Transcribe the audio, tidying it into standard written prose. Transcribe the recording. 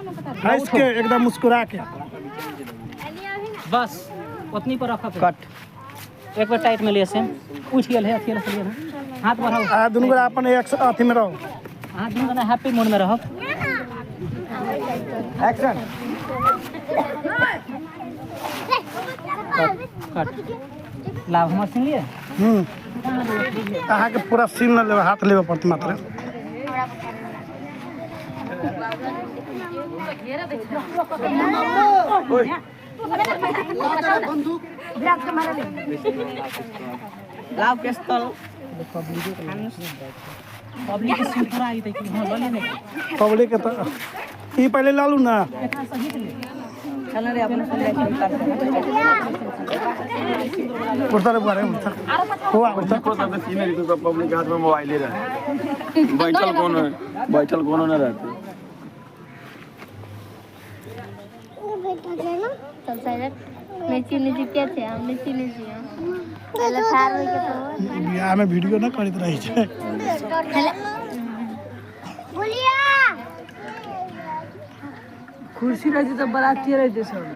हंस के एकदम मुस्कुरा के। बस उतनी पर रखो। कट। एक बार टाइट में लिए सेम उठ गेल है, अथी लिए हाथ बढ़ाओ। आ दुनू गोरा अपन एक अथी में रहो। अहाँ दुनू जना हैप्पी मूड में रहब। एक्शन। कट। लाभ हमर सुन लिए। अहाँके पूरा सीन न लेबै, हाथ लेबे पड़त मात्र। लाव पिस्तौल। पब्लिक के सीन पूरा आई कि हां लऽ ले। पब्लिक के तऽ ई पहिले लऽ लू ना। एकरा सहित ले। चल रे, अपना सुन ले। उठता रे बुआ रे, उठता हुआ, उठता। को सब सीन है तो सब पब्लिक के हाथ में मोबाइल ही रहे, बैठल कौन है, बैठल कोनो न रहते। चल साइलेंट। नहीं चिन्ह छी के छै, हम नहीं चिन्ह छी। पहले थार होय के तो बियाहमे वीडियो न करैत रहै छै। गुलिया कुर्सी रहते तो बराती रहते सब।